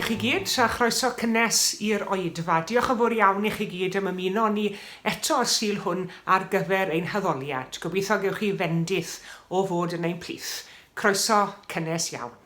chi gyd a chroeso cynnes i'r oedfa. Diolch yn fawr iawn i chi gyd am ymuno ni eto y Sul hwn ar gyfer ein haddoliad. Gobeithio gewch chi fendith o fod yn ein plith. Croeso cynnes iawn.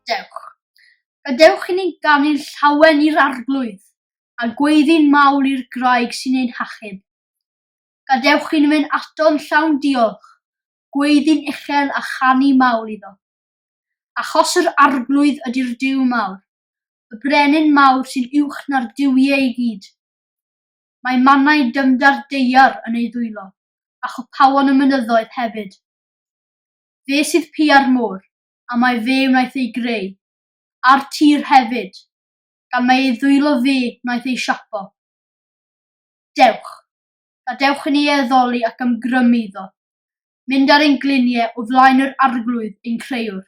Dewch. Gadewch i ni ganu'n llawen i'r Arglwydd, a gweiddi'n mawl i'r graig sy'n ein hachub. Gadewch i ni fynd ato'n llawn diolch, gweiddi'n uchel a chanu mawl iddo. Achos yr Arglwydd ydy'r Duw mawr, y Brenin mawr sy'n uwch na'r duwiau i gyd. Mae mannau dyfnder daear yn ei ddwylo, a chopawon y mynyddoedd hefyd. Fe sydd piau'r môr, a mai fe wnaeth ei greu, a'r tir hefyd, gan mai ei ddwylo fe wnaeth ei siapo. Dewch, gadewch i ni ei addoli ac ymgrymu iddo, mynd ar ein gliniau o flaen yr Arglwydd ein Crëwr.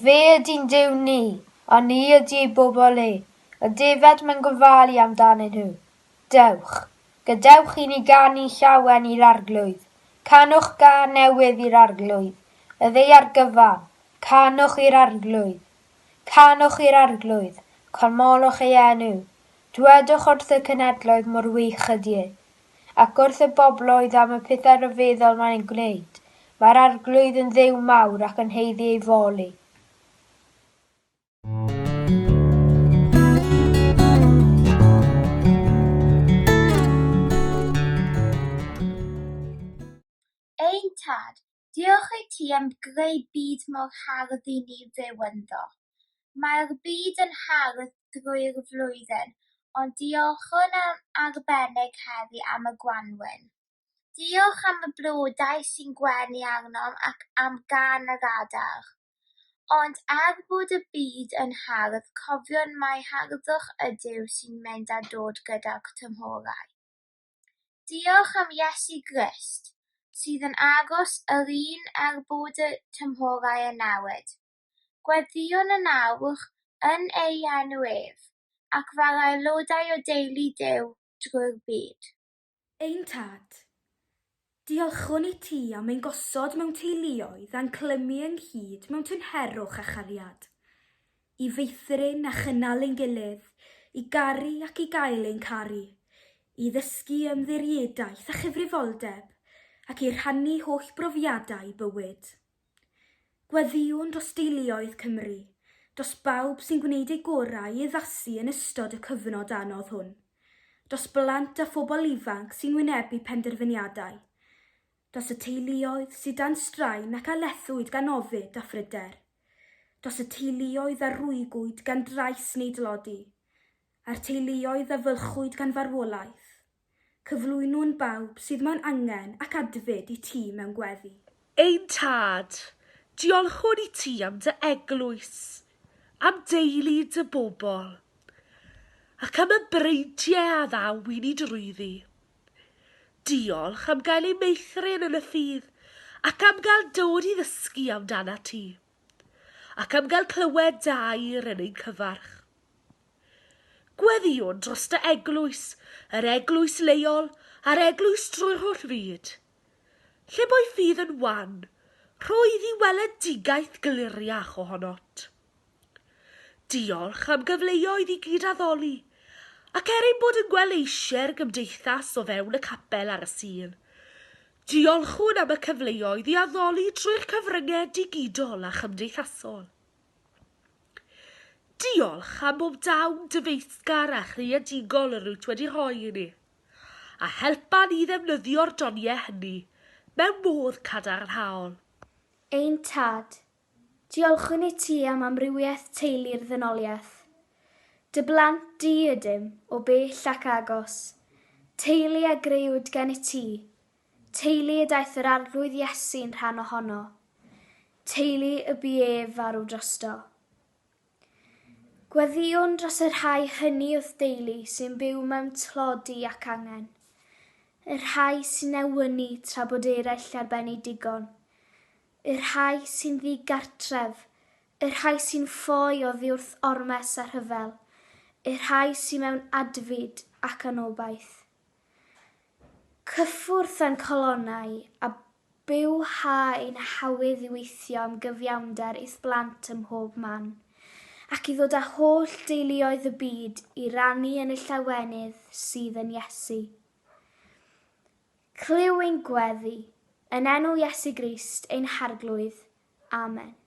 Fe ydy'n Duw ni, a ni ydy ei bobl e, y defaid mae'n gofalu amdanyn nhw. Dewch, gadewch i ni ganu llawen i'r Arglwydd. Canwch gân newydd i'r Arglwydd, y ddaear gyfan, canwch i'r Arglwydd. Canwch i'r Arglwydd, canmolwch ei enw. Dwedwch wrth y cenhedloedd mor wych ydy e, ac wrth y bobloedd am y pethau rhyfeddol mae'n eu gwneud. Mae'r Arglwydd yn Dduw mawr ac yn haeddu ei foli. Ein Tad, diolch i ti am greu byd mor hardd i ni fyw ynddo. Mae'r byd yn hardd drwy'r flwyddyn, ond diolchwn yn arbennig heddi am y gwanwyn. Diolch am y blodau sy'n gwenu arnom ac am gân yr adar. Ond er bod y byd yn hardd, cofiwn mai harddwch ydyw sy'n mynd a dod gyda'r tymhorau. Diolch am Iesu Grist, sydd yn aros yr un er bod y tymhorau yn newid. Gweddïwn yn awr yn ei enw ef, ac fel aelodau o deulu Duw drwy'r byd. Ein Tad, diolchwn i ti am ein gosod mewn teuluoedd a'n clymu ynghyd mewn tynherwch a chariad, i feithrin a chynnal ein gilydd, i garu ac i gael ein caru, i ddysgu ymddiriedaeth a chyfrifoldeb, ac i rhannu holl brofiadau bywyd. Gweddïwn dros deuluoedd Cymru, dros bawb sy'n gwneud eu gorau i addasu yn ystod y cyfnod anodd hwn, dros blant a phobl ifanc sy'n wynebu penderfyniadau, dros y teuluoedd sydd dan straen ac a lethwyd gan ofid a phryder, dros y teuluoedd a rwygwyd gan drais neu dlodi, a'r teuluoedd a fylchwyd gan farwolaeth. Cyflwynwn bawb sydd mewn angen ac adfyd i ti mewn gweddi. Ein Tad, diolchwn i ti am dy eglwys, am deulu dy bobl, ac am y breintiau a ddaw i ni drwyddi. Diolch am gael ei meithrin yn y ffydd ac am gael dod i ddysgu amdanat ti, ac am gael clywed dy air yn ein cyfarch. Gweddïwn dros dy eglwys, yr eglwys leol a'r eglwys drwy'r holl fyd. Lle bo'i ffydd yn wan, rho iddi weledigaeth gliriach ohonot. Diolch am gyfleoedd i gyd-addoli, ac er ein bod yn gweld eisiau'r gymdeithas o fewn y capel ar y Sul, diolchwn am y cyfleoedd i addoli drwy'r cyfryngau digidol a chymdeithasol. Diolch am bob dawn dyfeisgar a chreadigol yr wyt wedi rhoi i ni, a helpa ni ddefnyddio'r doniau hynny mewn modd cadarnhaol. Ein Tad, diolchwn i ti am amrywiaeth teulu'r ddynoliaeth. Dy blant di ydym, o bell ac agos, teulu a grëwyd gennyt ti, Teulu y daeth yr Arglwydd Iesu'n rhan ohono. Teulu y bu ef farw drosto. Gweddïwn dros y rhai hynny wrth deulu sy'n byw mewn tlodi ac angen. Y rhai sy'n newynu tra bod eraill ar ben eu digon. Y rhai sy'n ddi-gartref, y rhai sy'n ffoi oddi wrth ormes a rhyfel, y rhai sy mewn adfyd ac anobaith. Cyffwrdd â'n calonnau a bywha ein hawydd i weithio am gyfiawnder i'th blant ym mhob man, ac i ddod â holl deuluoedd y byd i rannu yn y llawenydd sydd yn Iesu. Clyw ein gweddi, yn enw Iesu Grist ein Harglwydd. Amen.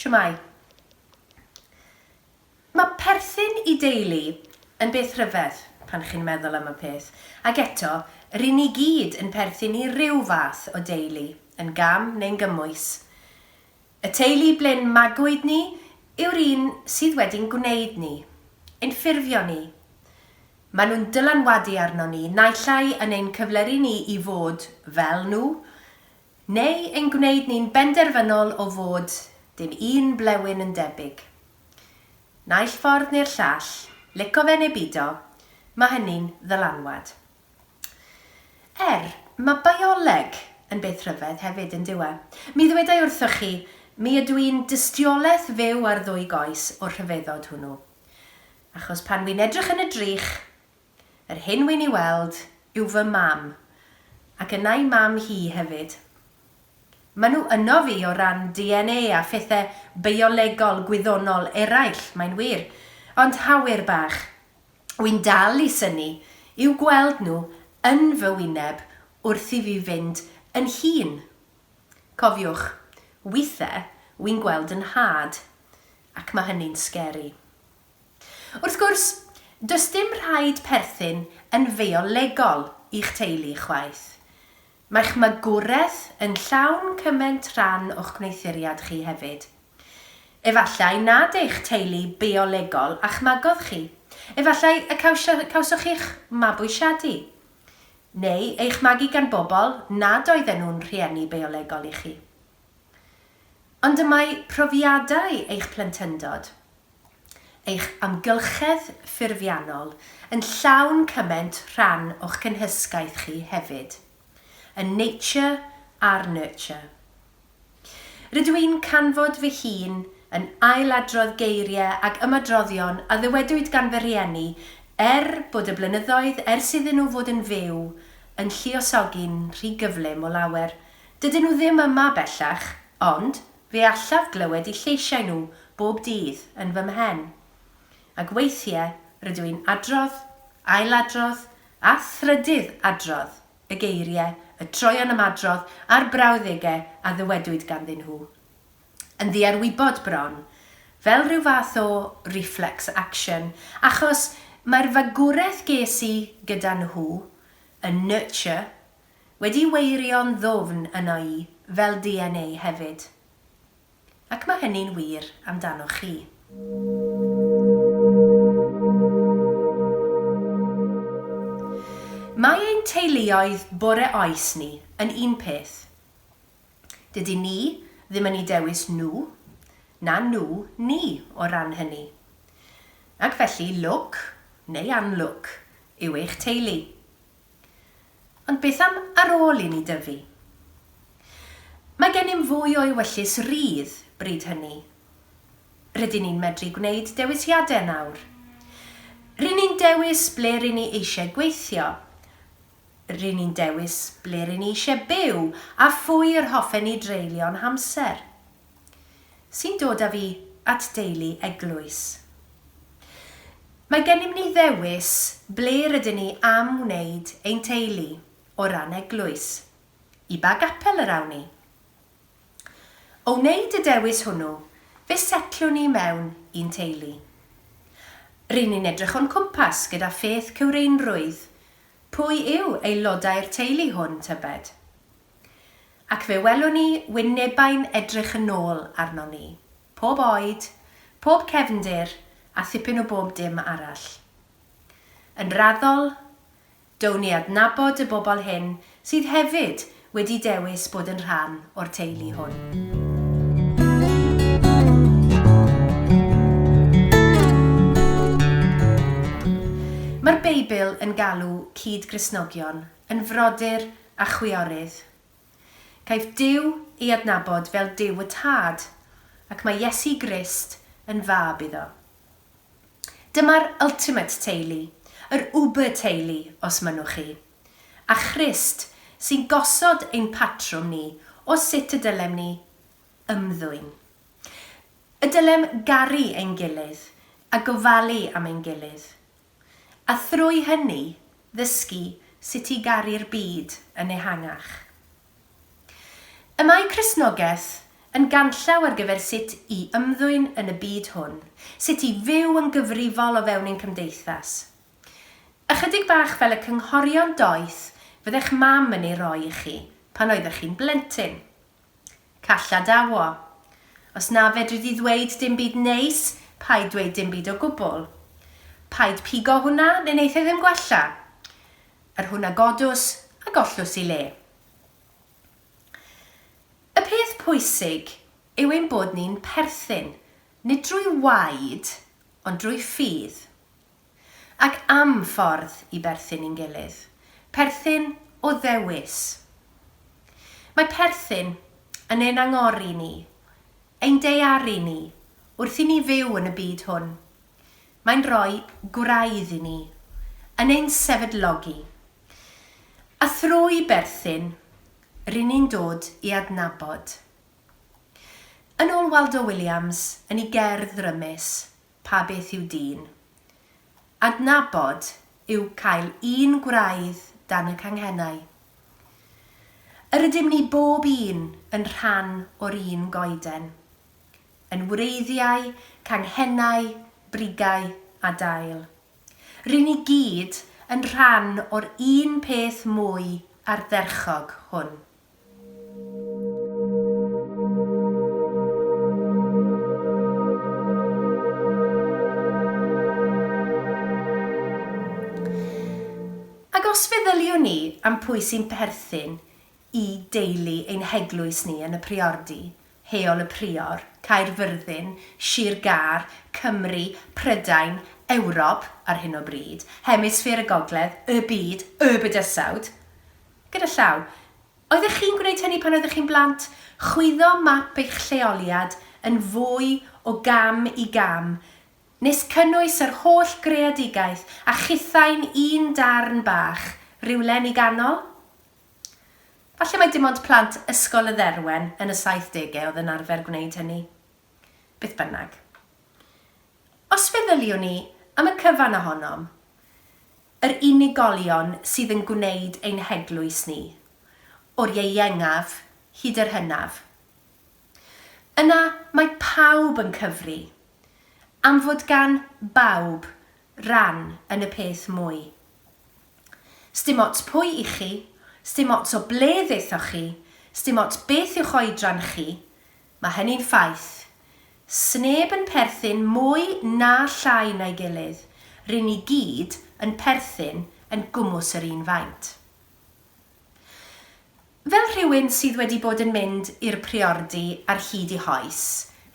Shwmae? Mae perthyn i deulu yn beth rhyfedd pan chi'n meddwl am y peth, ac eto, ry'n ni gyd yn perthyn i ryw fath o deulu, yn gam neu'n gymwys. Y teulu ble'n magwyd ni yw'r un sydd wedi'n gwneud ni, ein ffurfio ni. Maen nhw'n dylanwadu arnon ni, naill ai yn ein cyflyru ni i fod fel nhw, neu ein gwneud ni'n benderfynol o fod dim un blewyn yn debyg. Naill ffordd neu'r llall, lico fe neu bido, mae hynny'n ddylanwad. Er, mae bioleg yn beth rhyfedd hefyd, yn dyw e? Mi ddwedai wrthoch chi, mi ydw i'n dystiolaeth fyw ar ddwy goes o'r rhyfeddod hwnnw. Achos pan wi'n edrych yn y drych, yr hyn wi'n ei weld yw fy mam, ac yna'i mam hi hefyd. Maen nhw yno fi o ran DNA a phethau biolegol gwyddonol eraill, mae'n wir, ond hawyr bach, Wi'n dal i synnu i'w gweld nhw yn fy wyneb wrth i fi fynd yn hŷn. Cofiwch, withe wi'n gweld 'y nhad, ac ma' hynny'n scary. Wrth gwrs, does dim rhaid perthyn yn feiolegol i'ch teulu chwaith. Mae'ch magwraeth yn llawn cyment rhan o'ch gwneuthuriad chi hefyd. Efallai nad eich teulu biolegol a'ch magodd chi. Efallai y cawsoch chi'ch mabwysiadu. Neu eich magu gan bobl nad oedden nhw'n rhieni biolegol i chi. Ond y mae profiadau eich plentyndod, eich amgylchedd ffurfiannol yn llawn cymaint rhan o'ch cynhysgaeth chi hefyd. Y nature a'r nurture. Rydw i'n canfod fy hun yn ail-adrodd geiriau ac ymadroddion a ddywedwyd gan fy rhieni er bod y blynyddoedd ers iddyn nhw fod yn fyw yn lluosogi'n rhy gyflym o lawer. Dydyn nhw ddim yma bellach, ond Fe allaf glywed eu lleisiau nhw bob dydd yn fy mhen. Ac weithiau rydw i'n adrodd, ailadrodd a thrydydd adrodd y geiriau, y troeon ymadrodd a'r brawddegau a ddywedwyd ganddyn nhw. Yn ddiarwybod bron, fel rhyw fath o reflex action, achos mae'r fagwraeth ges i gyda nhw, y nurture, Wedi weirio'n ddwfn yno i, fel DNA hefyd. Ac mae hynny'n wir amdanoch chi. Mae ein teuluoedd bore oes ni yn un peth. Dydyn ni ddim yn eu dewis nhw, na nhw ni o ran hynny. Ac felly lwc neu anlwc yw eich teulu. Ond beth am ar ôl i ni dyfu? Mae gennym fwy o ewyllys rydd bryd hynny. Rydyn ni'n medru gwneud dewisiadau nawr. Rŷn ni'n dewis ble rŷn ni eisiau gweithio. Rŷn ni'n dewis ble rŷn ni eisiau byw a phwy yr hoffen ni dreulio'n hamser. Sy'n dod â fi at deulu eglwys. Mae gennym ni ddewis ble rydyn ni am wneud ein teulu o ran eglwys. I ba gapel yr awn ni? O wneud y dewis hwnnw, fe setlwn ni mewn i'n teulu. Ry'n ni'n edrych o'n cwmpas gyda pheth cywreinrwydd. Pwy yw aelodau'r teulu hwn, tybed? Ac fe welwn ni wynebau'n edrych yn ôl arnon ni, pob oed, pob cefndir, a thipyn o bob dim arall. Yn raddol, down ni adnabod y bobl hyn sydd hefyd wedi dewis bod yn rhan o'r teulu hwn. Mae'r Beibl yn galw cyd-Gristnogion yn frodyr a chwiorydd. Caiff Duw ei adnabod fel Duw y Tad, ac mae Iesu Grist yn fab iddo. Dyma'r ultimate teulu, yr uber teulu, os mynnwch chi. A Christ sy'n gosod ein patrwm ni o sut y dylem ni ymddwyn. Y dylem garu ein gilydd a gofalu am ein gilydd. A thrwy hynny, ddysgu sut i garu'r byd yn ehangach. Y mae Cristnogaeth Yn ganllaw ar gyfer sut i ymddwyn yn y byd hwn, sut i fyw yn gyfrifol o fewn ein cymdeithas. Ychydig bach fel y cynghorion doeth fyddech mam yn eu rhoi i chi pan oeddech chi'n blentyn. Call a dawo. Os na fedri di ddweud dim byd neis, paid dweud dim byd o gwbl. Paid pigo hwnna neu neith e ddim gwella. Yr hwn a godws, a gollws i le. Y peth pwysig yw ein bod ni'n perthyn, nid drwy waed, ond drwy ffydd. Ac am ffordd i berthyn i'n gilydd. Perthyn o ddewis. Mae perthyn yn ein angori ni, ein daearu ni, wrth i ni fyw yn y byd hwn. Mae'n rhoi gwraidd i ni, yn ein sefydlogi. A thrwy berthyn, rŷn ni'n dod i adnabod. Yn ôl Waldo Williams, yn ei gerdd rymus, Pa Beth Yw Dyn? Adnabod yw cael un gwraidd dan y canghennau. Yr ydym ni bob un yn rhan o'r un goeden. Yn wreiddiau, canghennau, brigau a dail. Ry'n ni gyd yn rhan o'r un peth mwy ardderchog hwn. Ac os feddyliwn ni am pwy sy'n perthyn i deulu ein heglwys ni yn y Priordy, Heol y Prior, Caerfyrddin, Sir Gâr, Cymru, Prydain, Ewrop, ar hyn o bryd, Hemisffer y Gogledd, y byd, y bydysawd. Gyda llaw, oeddech chi'n gwneud hynny pan oeddech chi'n blant? Chwyddo map eich lleoliad yn fwy o gam i gam, nes cynnwys yr holl greadigaeth a chithau'n un darn bach, rywle yn ei ganol? Falle mai dim ond plant Ysgol y Dderwen yn y saithdegau oedd yn arfer gwneud hynny. Beth bynnag. Os feddyliwn ni am y cyfan ohonom, yr unigolion sydd yn gwneud ein heglwys ni, o'r ieuengaf hyd yr hynaf, yna mae pawb yn cyfri, am fod gan bawb ran yn y peth mwy. Sdim ots pwy i chi, sdim ots o ble ddaethoch chi, sdim ots beth yw'ch oedran chi, mae hynny'n ffaith. Sneb yn perthyn mwy na llai na'i gilydd, rŷn ni gyd yn perthyn yn gwmws yr un faint. Fel rhywun sydd wedi bod yn mynd i'r Priordy ar hyd i hoes,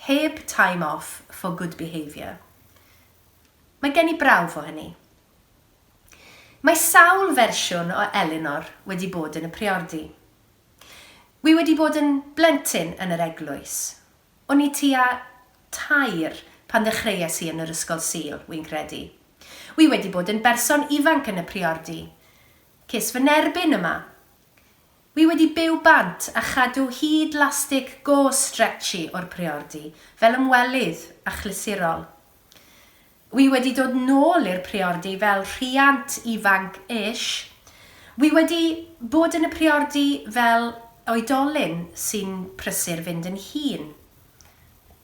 heb time off for good behaviour, mae gen i brawf o hynny. Mae sawl fersiwn o Elinor wedi bod yn y priordy. Wi wedi bod yn blentyn yn yr eglwys. O'n i tua tair pan ddechreuais i yn yr ysgol Sul, wi'n credu. Wi wedi bod yn berson ifanc yn y priordy. Ces fy nerbyn yma. Wi wedi byw bant a chadw hyd lastig go stretchy o'r priordy, fel ymwelydd achlysurol. Wi wedi dod nôl i'r priordy fel rhiant ifanc ish. Wi wedi bod yn y priordy fel oedolyn sy'n prysur fynd yn hŷn.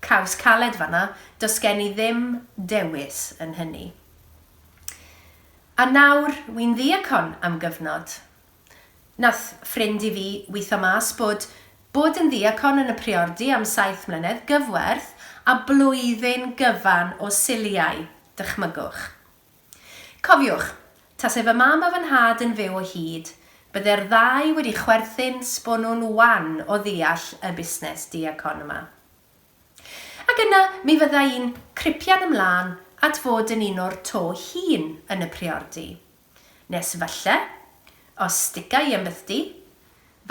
Caws caled fan'na, does gen i ddim dewis yn hynny. A nawr wi'n ddiacon am gyfnod. Nath ffrind i fi witho mas bod bod yn ddiacon yn y Priordy am saith mlynedd gyfwerth â blwyddyn gyfan o Suliau, dychmygwch. Cofiwch, tase fy mam a fy nhad yn fyw o hyd, bydde'r ddau wedi chwerthin 's bo nhw'n wan o ddeall y busnes diacon yma. Ac yna mi fydda i'n cripian ymlân at fod yn un o'r to hŷn yn y Priordy. Nes falle, os stica i am bythdi,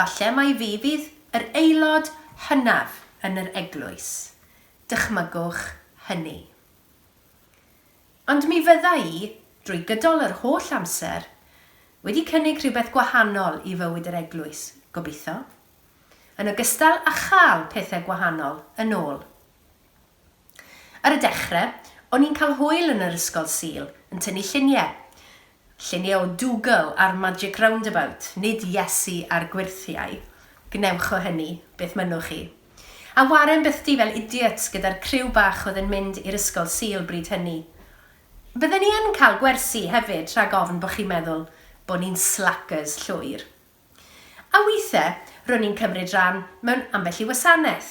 falle mai fi fydd yr aelod hynaf yn yr eglwys. Dychmygwch hynny. Ond mi fydda i, drwy gydol yr holl amser, wedi cynnig rhywbeth gwahanol i fywyd yr eglwys, gobeithio. Yn ogystal â chael pethau gwahanol yn ôl. Ar y dechre, o'n i'n cael hwyl yn yr ysgol Sul, yn tynnu llunie. Llunie o Dougal a'r Magic Roundabout, nid Iesu a'r gwyrthiau. Gwnewch o hynny beth mynnwch chi. A waren bythdi fel idiots gyda'r criw bach oedd yn mynd i'r ysgol Sul bryd hynny. Bydden ni yn cael gwersi hefyd rhag ofn bo chi'n meddwl bo ni'n slackers llwyr. A weithe ro'n i'n cymryd rhan mewn ambell i wasanaeth.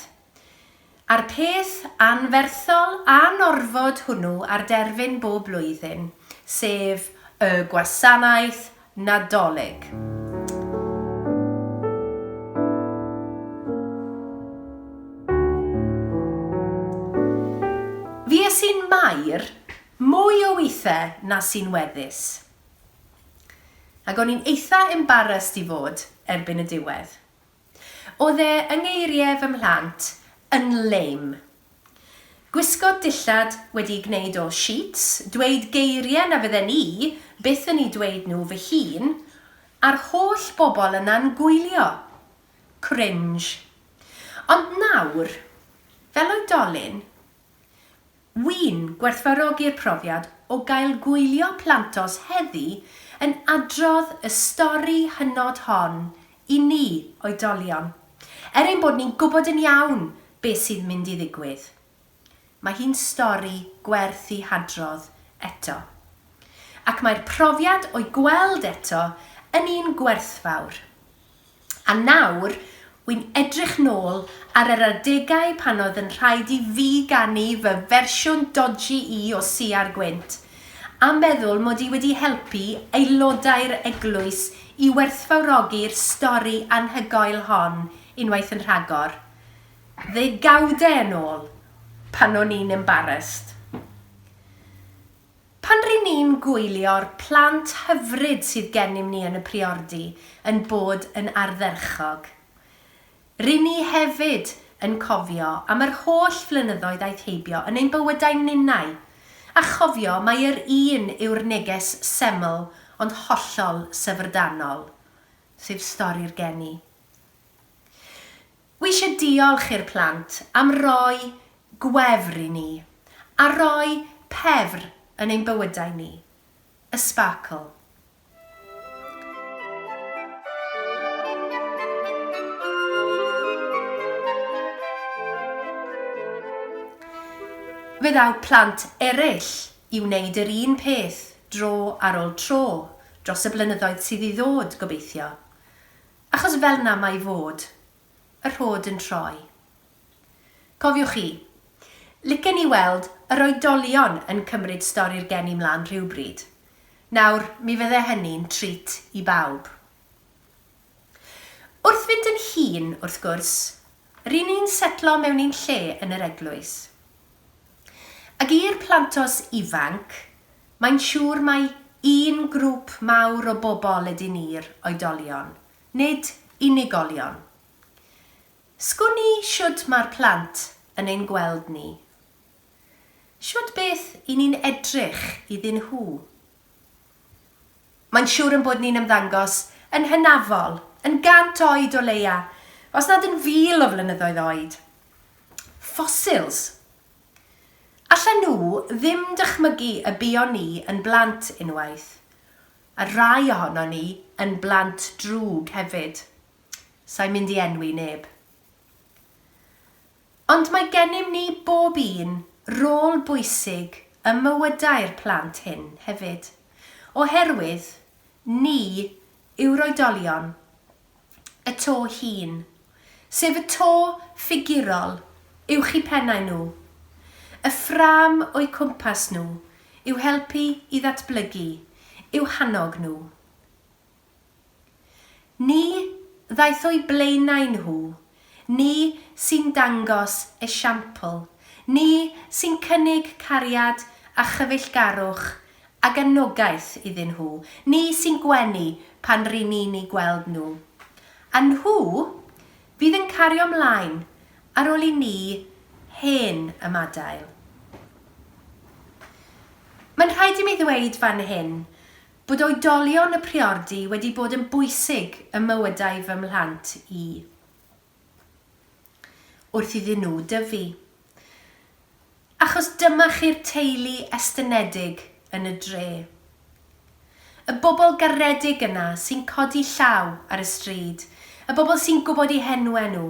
A'r peth anferthol anorfod hwnnw ar derfyn bob blwyddyn, sef y gwasanaeth Nadolig. Fues i'n Mair mwy o weithe na sy'n weddus. Ac o'n i'n eitha embarrassed i fod erbyn y diwedd. O'dd e, yng ngeirie fy mhlant, yn lame. Gwisgo dillad wedi 'u gneud o sheets, dweud geirie na fydden i byth yn 'u dweud nhw fy hun, a'r holl bobl yna'n gwylio. Cringe. Ond nawr, fel oedolyn, Wi'n gwerthfawrogi'r profiad o gael gwylio plantos heddi yn adrodd y stori hynod hon i ni, oedolion, er ein bod ni'n gwybod yn iawn beth sydd mynd i ddigwydd. Mae hi'n stori gwerth ei hadrodd eto. Ac mae'r profiad o'i gweld eto yn un gwerthfawr. A nawr, wi'n edrych nôl ar yr adegau pan oedd yn rhaid i fi ganu fy fersiwn dodgy i o Siar Gwynt, a meddwl mod i wedi helpu aelodau'r eglwys i werthfawrogi'r stori anhygoel hon unwaith yn rhagor. Ddegawdau yn ôl, pan o'n i'n embarrassed. Pan ry'n ni'n gwylio'r plant hyfryd sydd gennym ni yn y Priordy yn bod yn ardderchog, ry'n ni hefyd yn cofio am yr holl flynyddoedd aeth heibio yn ein bywydau ninnau, a chofio mai yr un yw'r neges seml ond hollol syfrdanol, sef stori'r geni. Wi eisiau diolch i'r plant am roi gwefr i ni, a roi pefr yn ein bywydau ni. Y sparkle. Fe ddaw plant eraill i wneud yr un peth dro ar ôl tro dros y blynyddoedd sydd i ddod, gobeithio. Achos fel 'na mae i fod. Y rhod yn troi. Cofiwch chi, licen i weld yr oedolion yn cymryd stori'r geni mlan rhywbryd. Nawr, mi fydde hynny'n treat i bawb. Wrth fynd yn hŷn, wrth gwrs, ry'n ni'n setlo mewn ein lle yn yr eglwys. Ag i'r plantos ifanc, mae'n siŵr mai un grŵp mawr o bobl ydyn ni'r oedolion, nid unigolion. Sgwn i shwd mae'r plant yn ein gweld ni? Shwd beth i ni'n edrych iddyn nhw? Mae'n siŵr ein bod ni'n ymddangos yn hynafol, yn 100 oed o leia, os nad yn fil o flynyddoedd oed. Fossils! Allan nhw ddim dychmygu y buon ni yn blant unwaith. A rhai ohonon ni yn blant drwg hefyd. Sai'n mynd i enwi neb. Ond mae gennym ni bob un rôl bwysig ym mywydau'r plant hyn hefyd, oherwydd ni yw'r oedolion, y to hŷn, sef y to ffigurol uwch eu pennau nhw, y ffrâm o'u cwmpas nhw i'w helpu i ddatblygu, i'w hannog nhw. Ni ddaeth o'u blaenau nhw, ni sy'n dangos esiampl, ni sy'n cynnig cariad a chyfeillgarwch ag anogaeth iddyn nhw, ni sy'n gwenu pan ry'n ni'n eu gweld nhw. A nhw fydd yn cario mlaen ar ôl i ni hen ymadael. Mae'n rhaid i mi ddweud fan hyn bod oedolion y Priordy wedi bod yn bwysig ym mywydau fy mhlant i. Wrth iddyn nhw dyfu. Achos dyma chi'r teulu estynedig yn y dre. Y bobl garedig yna sy'n codi llaw ar y stryd, y bobl sy'n gwybod eu henwe nhw,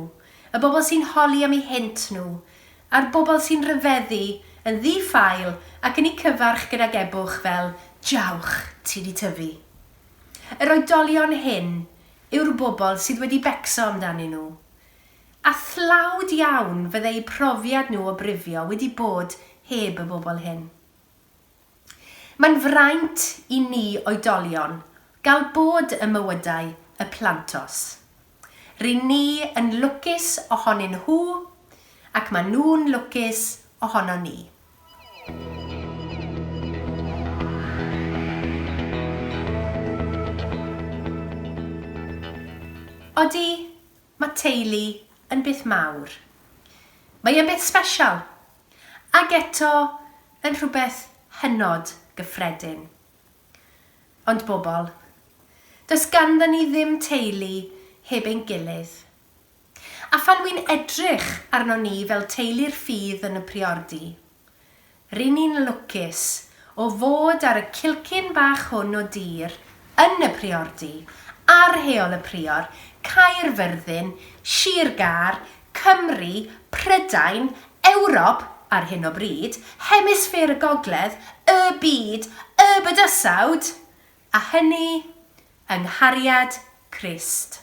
y bobl sy'n holi am eu hynt nhw, a'r bobl sy'n rhyfeddu yn ddi-ffael ac yn eu cyfarch gydag ebwch fel 'Jawch, ti 'di tyfu'. Yr oedolion hyn yw'r bobl sydd wedi becso amdanyn nhw. A thlawd iawn fydde eu profiad nhw o brifio wedi bod heb y bobl hyn. Mae'n fraint i ni oedolion gael bod ym mywydau y plantos. Ry'n ni yn lwcus ohonyn nhw ac maen nhw'n lwcus ohonon ni. Odi, mae teulu yn beth mawr. Mae e'n beth sbesial. Ac eto, yn rhywbeth hynod gyffredin. Ond bobl, does ganddon ni ddim teulu heb ein gilydd. A phan wi'n edrych arnon ni fel teulu'r ffydd yn y Priordy, Ry'n ni'n lwcus o fod ar y cilcyn bach hwn o dir yn y Priordy, ar Heol y Prior, Caerfyrddin, Sir Gâr, Cymru, Prydain, Ewrop, ar hyn o bryd, Hemisffer y Gogledd, y byd, y bydysawd, a hynny yng nghariad Crist.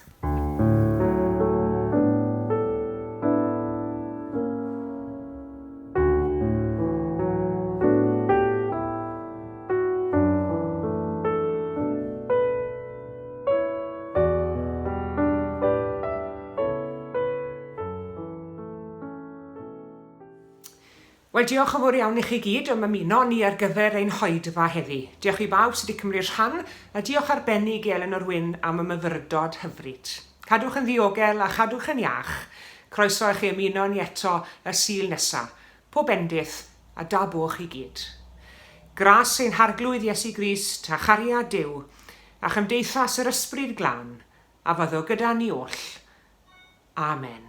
Wel, diolch yn fawr iawn i chi gyd am ymuno ni ar gyfer ein hoedfa heddi. Diolch i bawb sydd wedi cymryd rhan, a diolch arbennig i Eleanor Wyn am y myfyrdod hyfryd. Cadwch yn ddiogel a chadwch yn iach. Croeso i chi ymuno ni eto y Sul nesa. Pob bendith a da bo chi gyd. Gras ein Harglwydd Iesu Grist a chariad Duw a chymdeithas yr Ysbryd Glân a fyddo gyda ni oll. Amen.